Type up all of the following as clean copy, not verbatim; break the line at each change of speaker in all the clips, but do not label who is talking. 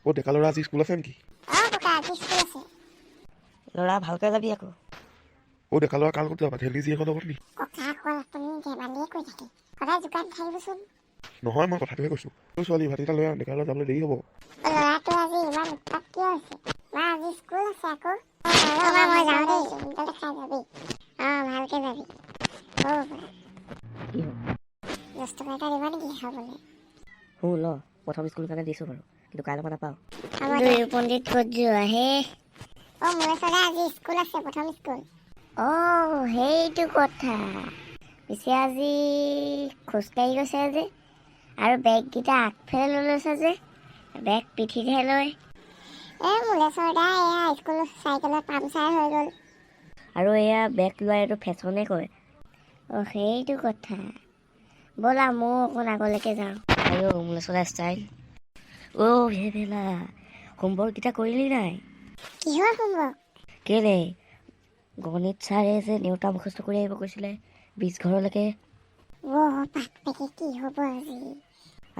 অ' ডেকা ল'ৰা, আজি স্কুল আছে নেকি?
অঁ ককা, আজি স্কুল আছে।
ল'ৰা, ভালকৈ যাবি আকৌ।
অ' ডেকা ল'ৰা, কাৰ লগত যাবা? ঠেলি জীয়েকৰ লগত নি?
ককা, অকল আপুনি ধেমালিয়ে কৈ থাকে সদায়, দোকান থাকিবচোন।
নহয়, মই কথাটোহে কৈছোঁ। অ' ছোৱালী, ভাতকেইটা লৈ আহ, ডেকা ল'ৰা যাবলৈ দেৰি হ'ব।
ল'ৰাটো আজি ইমান উৎপাত কিয় হৈছে? মা, আজি স্কুল আছে আকৌ। অ মা, মই যাওঁ দেই, সোনকালে খাই যাবি। অঁ, ভালকে যাবি। অ' বাবা।
কি হ'ল?
10 টকা এটা দিবা নেকি খাবলৈ?
হু, ল, প্ৰথম স্কুল কাৰণে দিছোঁ বাৰু, কিন্তু কাইলৈ পৰা নাপাওঁ।
হ'ব দে।
দুয়ো পণ্ডিত ক'ত যোৱা হে?
অ' মোৰ আজি স্কুল আছে, প্ৰথম স্কুল।
অ' সেইটো কথা। পিছে আজি খোজকাঢ়ি গৈছে যে, আৰু বেগকেইটা আগফালে লৈ লৈছে যে, বেগ পিঠিতহে লয়।
এই মুলেশ্বৰ দা, এয়া স্কুল চাইকেলত পামচাৰ হৈ গ'ল।
আৰু এয়া বেগ লোৱা এইটো ফেশ্বনে কয়।
অ' সেইটো কথা। ব'লা, ময়ো অকণ আগলৈকে যাওঁ।
আইঅ' মোলেচলা ষ্টাইল। অ' ভেবেলা, হোমৱৰ্ককেইটা কৰিলি নাই?
কিহৰ হোমৱৰ্ক?
কেলে, গণিত ছাৰে যে নেওতা মুখস্থ কৰি আহিব কৈছিলে 20 ঘৰলৈকে।
অ' বাপেকে, কি হ'ব আজি?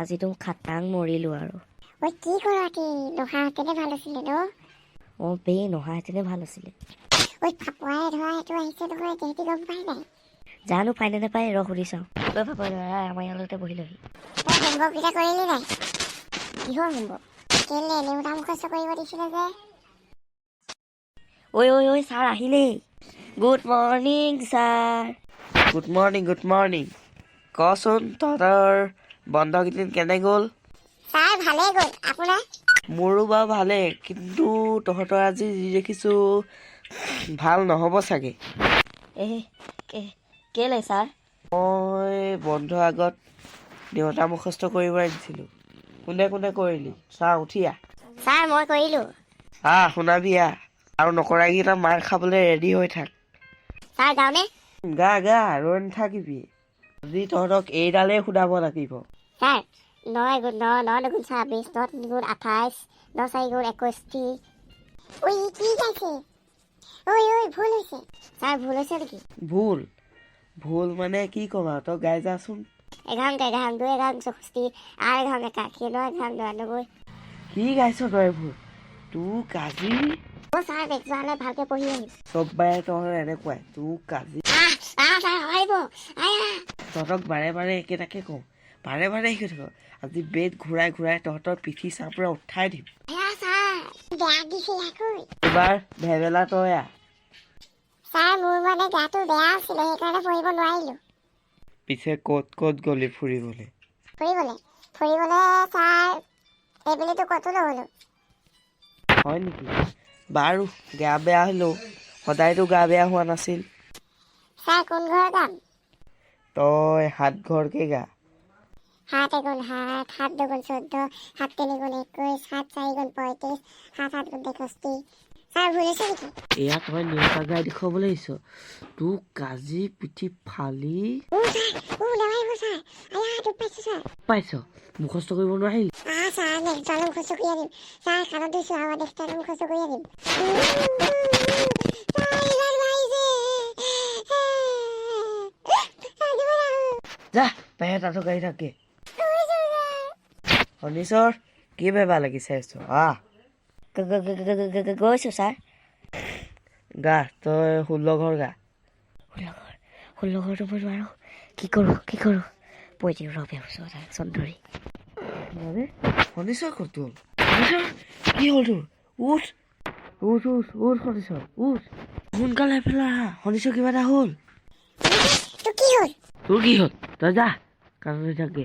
আজিতো খাটাং মৰিলোঁ আৰু।
ঐ, কি কৰা কি নহাহেঁতেনে ভাল আছিলে ন?
অঁ বে, নহাহেঁতেনে ভাল আছিলে।
ঐ, ফাপুৱাই ধৰা সেইটো আহিছে নহয়, তেহেঁতি গম পাই নাই?
জানো পাই নে নাপায়, ৰ সুধি চাওঁ। ঐ ফাপুৱাই ধৰা, আমাৰ ইয়ালৈকে বহি লহি।
তই হোমৱৰ্ককেইটা কৰিলি নাই?
কিহৰ হোমৱৰ্ক?
কেলে, নেওতা মুখস্থ কৰিব দিছিলে যে।
ঐ ঐ ঐ, ছাৰ আহিলেই। Good morning sir.
Good morning, good morning. কচোন, তহঁতৰ বন্ধকেইদিন কেনে গ'ল?
ছাৰ, ভালেই গ'ল। আপোনাৰ?
মোৰো বাৰু ভালেই, কিন্তু তহঁতৰ আজি যি দেখিছোঁ ভাল নহ'ব চাগে।
এই কেলে ছাৰ?
মই বন্ধৰ আগত নেওতা মুখস্থ কৰিব দিছিলোঁ। কোনে কোনে কৰিলি চা, উঠি আহ।
ছাৰ, মই কৰিলোঁ।
আহ, শুনাবি আহ। আৰু নকৰাকেইটা মাৰ খাবলৈ ৰেডি হৈ থাক।
ছাৰ, যাওঁনে?
গা গা, ৰৈ নাথাকিবি। আজি তহঁতক এইডালেই শুনাব লাগিব।
ছাৰ, ন এগুণ ন, ন দুগুণ 26, ন তিনি গুণ 28, ন চাৰি গুণ 61।
ঐ, ই কি গাইছে? ঐ ঐ, ভুল হৈছে।
ছাৰ, ভুল হৈছে নেকি?
ভুল ভুল মানে কি ক'ম আৰু, তই গাই যাচোন।
এঘাং এঘাং দুই এঘাং 64, আঠ এঘাং 81, ন এঘাং 99।
কি গাইছ তই এইবোৰ? তোক আজি
অ' ছাৰ, নেক্সট বাৰলৈ ভালকৈ পঢ়ি আহিম।
চব বাৰে তহঁতৰ এনেকুৱাই। তোক আজি
আহ আহ ছাৰ, মাৰিব, আয়া।
তহঁতক বাৰে বাৰে একেটাকে কওঁ, বাৰে বাৰে শিকি থাক। আজি বেত ঘূৰাই ঘূৰাই তহঁতৰ পিঠি চাপৰা উঠাই দিম।
আয়া ছাৰ।
বেয়া দিছে আকৌ।
এইবাৰ ভেবেলা, তই আহ।
ছাৰ, মোৰ মানে গাটো বেয়া আছিলে, সেইকাৰণে পঢ়িব নোৱাৰিলোঁ।
পিছে ক'ত ক'ত গ'লি ফুৰিবলৈ?
ফুৰিবলৈ ছাৰ, এইবুলিতো ক'তো নগ'লোঁ।
হয় নেকি? বাৰু, গা বেয়া হ'লেও সদায়তো গা বেয়া হোৱা নাছিল।
ছাৰ, কোন ঘৰ গাম?
তই সাত ঘৰকে গা।
সাত এগুণ সাত, সাত দুগুণ 14, সাত তিনি গুণ 21, সাত চাৰি গুণ 35, সাত সাত গুণ 63। ছাৰ, ভুল হৈছে নেকি?
এয়া তই নেওতা গাই দেখুৱাবলৈ আহিছ? তোক আজি পিঠি ফালি
ও ছাৰ, ও নামাৰিব ছাৰ, আয়া, দুখ পাইছোঁ ছাৰ।
পাইছ, মুখস্থ কৰিব নোৱাৰিলি?
আহ ছাৰ, নেক্সট বাৰলৈ মুখস্থ কৰি আনিম। ছাৰ, কাণত ধুইছোঁ, আৰু নেক্সট টাইম মুখস্থ কৰি আনিম। ছাৰ, ইমান মাৰিছে। কান্দিব নাহো।
যা, বাহিৰত আঁঠু কাঢ়ি থাকে। শনিশ্বৰ, কি বেবা লাগিছে আহিছ? আহ।
গৈছোঁ ছাৰ।
গা, তই 16 ঘৰ গা।
16 ঘৰ, 16 ঘৰটো মই নোৱাৰোঁ। কি কৰোঁ, কি কৰোঁ? পৰি দিওঁ ৰ বেহুচ চন ধৰি।
মানে শনিশ্বৰ ক'ত গ'ল? শনিশ্বৰ, কি হ'ল তোৰ? উঠ উঠ উঠ উঠ, শনিশ্বৰ উঠ, সোনকালে এইফালে আহা। শনিশ্বৰ কিবা এটা হ'ল।
তোৰ কি হ'ল?
তোৰ কি হ'ল? তই যা, কাণত ধৰি থাকগে।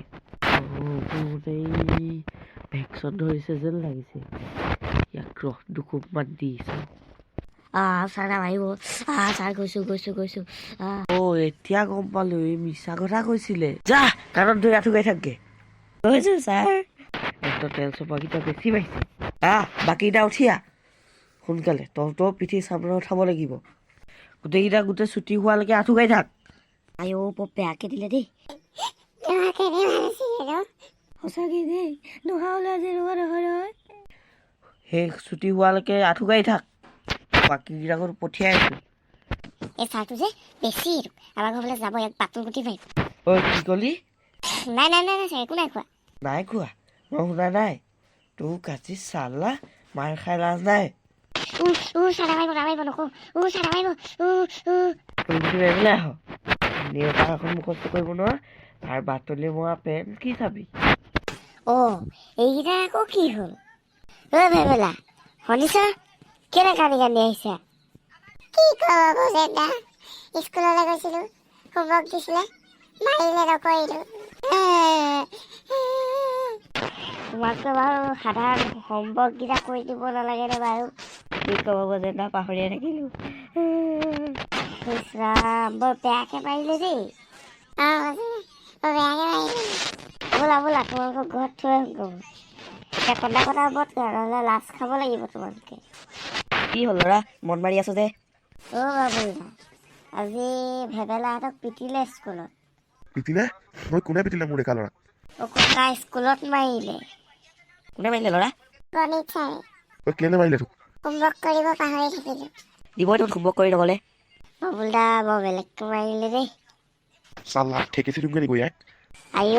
মোৰ এই ভেকচন ধৰিছে যেন লাগিছে। ইয়াক ৰস দুকোপমান দি চাওঁ।
আহ ছাৰ, নামাৰিব। আহ ছাৰ, গৈছোঁ গৈছোঁ গৈছোঁ, আহ।
অ' এতিয়া গম পালো, এই মিছা কথা কৈছিলে। যা, কাণত ধৰি আঁঠু কাঢ়ি থাকগে।
গৈছোঁ ছাৰ।
তহঁতৰ তেল চপাকেইটা বেছি বাঢ়িছে। আহ, বাকীকেইটা উঠি আহ সোনকালে। তহঁতৰ পিঠি চামৰা উঠাব লাগিব। গোটেইকেইটা গোটেই ছুটি হোৱালৈকে আঁঠু কাঢ়ি থাক।
আইঅ, বৰ বেয়াকে দিলে দেই।
তোমাক এনেই ভাল আছিলে ন?
সঁচাকে দেই, নোহা হ'লে আজি এনেকুৱা নহয় নহয়।
সেই ছুটি হোৱালৈকে আঁঠু কাঢ়ি থাক। বাকীকেইটাকো পঠিয়াই আছো।
এই ছাৰটো যে বেছি এইটো, আমাৰ ঘৰ ফালে যাব, ইয়াক বাটুল গুটি মাৰিম।
ঐ, কি কলি?
নাই নাই নাই নাই ছাৰ, একো নাই কোৱা।
নাই কোৱা? মই শুনা নাই। তোক তোক আজি চালা মাৰ খাই লাজ নাই।
উ উ ছাৰ, নামাৰিব, নামাৰিব, নকওঁ। উ ছাৰ, নামাৰিব, উ উ।
তই পেলাই আহ, নেওতা এখন মুখস্থ কৰিব নোৱাৰ, তাৰ বাতলি মৰা পেন কি চাবি?
অ' এইকেইটা আকৌ কি হ'ল? ঐ ভেবেলা, শুনিছ, কেলে কান্দি কান্দি আহিছা?
কি ক'ব ভোজেন দা, স্কুললৈ গৈছিলোঁ, হোমৱৰ্ক দিছিলে, মাৰিলে, নকৰিলোঁ।
তোমালোকে বাৰু সাধাৰণ হোমৱৰ্ককেইটা কৰি দিব নালাগেনে বাৰু?
কি ক'ব গজেন, পাহৰিয়ে থাকিলোঁ।
ইছ ৰাম, বৰ বেয়াকে মাৰিলে দেই।
অঁ ভোজেন, বৰ বেয়াকৈ মাৰিলে।
ব'লা ব'লা, তোমালোকক ঘৰত থৈ আহোঁ। এতিয়া কন্দা কটা বন্ধ কৰা, নহ'লে লাজ খাব লাগিব তোমালোকে।
কি হ'ল ল'ৰা, মন মাৰি আছ যে?
অ' বাবুলদা, আজি ভেবেলাহঁতক পিটিলে স্কুলত।
পিটিলে? মই কোনে পিটিলে মোৰ ডেকা ল'ৰা?
অ' ককা, স্কুলত মাৰিলে।
কোনে মাৰিলে ল'ৰা?
গণিত ছাৰে।
তই কেলে মাৰিলে তোক?
হোমৱৰ্ক কৰিব পাহৰি থাকিলোঁ।
দিবই তোক হোমৱৰ্ক কৰি নগ'লে।
বাবুলদা, বৰ বেলেগকে মাৰিলে দেই।
চালা ঠেকেচি দিমগৈ নেকি ইয়াক?
আইঅ।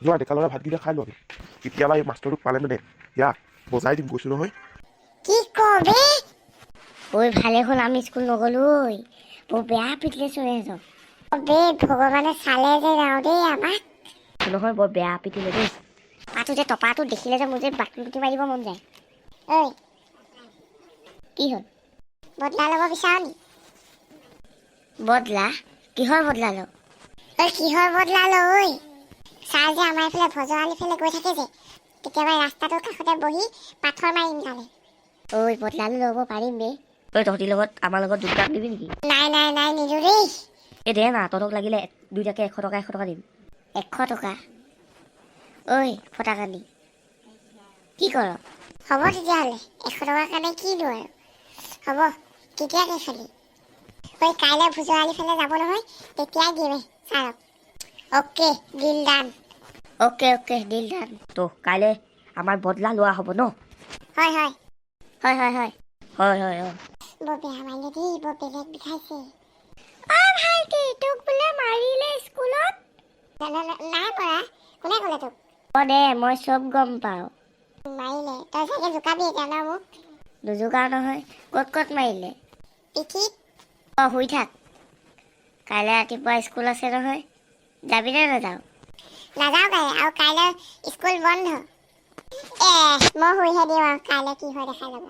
যোৱা ডেকা ল'ৰা, ভাতকেইটা খাই লোৱা। কেতিয়াবা এই মাষ্টৰটোক পালে মানে ইয়াক বজাই দিম, কৈছোঁ নহয়।
কি কবি?
ঐ, ভালে হ'ল আমি স্কুল নগ'লো। ঐ, বৰ বেয়া পিটিলে চোন।
বে ভগৱানে চালে যে যাওঁ দেই আমাক।
নহয়, বৰ বেয়া পিটিলে দেই।
টপাটো যে, টপাটো দেখিলে যে মোৰ যে বাটুল গুটি মাৰিব মন যায়।
ঐ।
কি হ'ল?
বদলা ল'ব বিচাৰ নি?
বদলা? কিহৰ বদলা লওঁ?
ঐ, কিহৰ বদলা ল? ঐ, ছাৰ যে আমাৰ এইফালে ভজৰালি ফালে গৈ থাকে যে, কেতিয়াবা ৰাস্তাটোৰ কাষতে বহি পাথৰ মাৰিম তালে।
ঐ, বদলাটো ল'ব পাৰিম বে।
তই তহঁতিৰ লগত আমাৰ লগত যোগদান দিবি নেকি?
নাই নাই নাই, নিদো দেই।
এই দে না, তহঁতক লাগিলে দুইটাকে 100 টকা 100 টকা দিম।
100 টকা? ঐ ফটাকানি, কি কৰ?
হ'ব তেতিয়াহ'লে, 100 টকাৰ কাৰণে কি দিওঁ আৰু। হ'ব, কেতিয়াকে খালি? ঐ, কাইলৈ ভোজৰালি ফালে যাব নহয়, তেতিয়াই দিম ছাৰক। Okay, deal done.
Okay okay, deal done.
তো কাইলৈ আমাৰ বদলা লোৱা হ'ব ন?
হয় হয়।
হয় হয় হয়।
হয় হয় হয়।
বৰ বেয়া মাৰিলে দেই, বৰ বেলেগ বিষাইছে।
অ ভাইটি, তোক বোলে মাৰিলে স্কুলত?
নাই মৰা। কোনে ক'লে তোক?
অ দে, মই চব গম পাওঁ।
মাৰিলে, তই চাগে জোকাবি এতিয়া ন মোক?
নোজোকাও নহয়। ক'ত ক'ত মাৰিলে?
পিঠিত।
অ, শুই থাক। কাইলৈ ৰাতিপুৱা স্কুল আছে নহয়, যাবি নে নাযাওঁ?
নাযাওঁ কাইলৈ, আৰু কাইলৈ স্কুল বন্ধ। এ মই শুইহে দিওঁ আৰু কাইলৈ কি হয় দেখা যাব।